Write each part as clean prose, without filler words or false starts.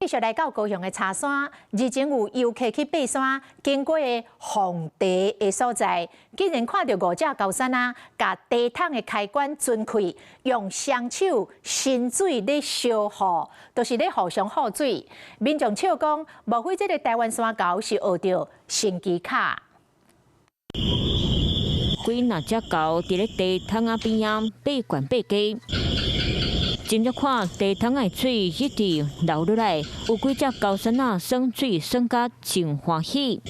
繼續來到高雄的柴山，日前有遊客去爬山，經過的放茶的所在，竟然看著五隻猴硐仔，共茶桶的開關鑽開，用雙手伸水咧相互，就是咧互相喝水。民眾笑講，莫非這个台灣山猴是學著神奇跤？幾若隻猴佇咧茶桶仔邊仔爬懸爬低。真正看茶桶的水一直流落來，有幾隻猴硐仔耍水耍甲真歡喜，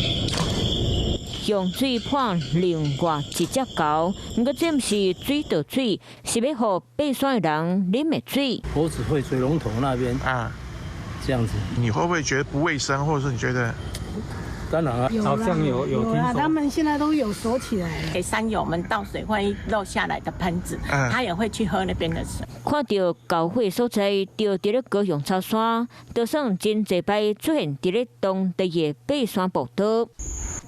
用水潑另外一隻猴。毋過這毋是水倒水，是欲予爬山的人啉的水。猴子會水龍頭那邊啊，這樣子。你會不會覺得不衛生，或者是你覺得？當然啊，好像有聽說，他們現在都有鎖起來了。給山友們倒水會漏下來的盆子，他也會去喝那邊的水。看著猴火所在，就佇咧高雄柴山，就算真濟擺出現佇咧當地的爬山步道，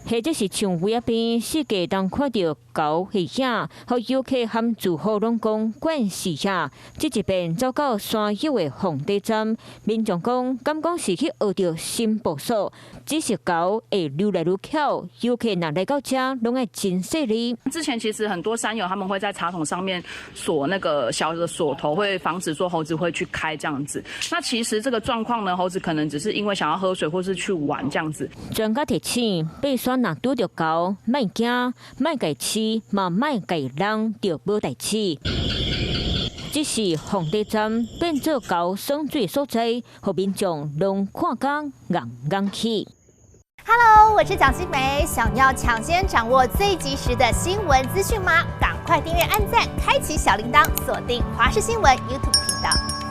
或者是像圍仔邊，四界通看著猴戲影，予遊客含住戶攏講慣勢遐。這一遍走到山友的放茶站，民眾講，敢講是去學著新步數，只是猴會愈來愈巧，遊客若來到遮，攏愛真細膩。之前其實很多山友他們會在茶桶上面鎖那個小的鎖頭，會防止說猴子會去開這樣子。那其實這個狀況呢，猴子可能只是因為想要喝水或是去玩這樣子。專家提醒，爬山若拄著猴，莫驚，莫共飼，嘛莫共挵，就無代誌。只是放茶站變做猴耍水所在，予民眾攏看甲戇戇去。 Hello，我是蔣新梅，想要搶先掌握最及時的新聞資訊嗎？趕快訂閱、按讚、開啟小鈴鐺，鎖定華視新聞 YouTube 頻道。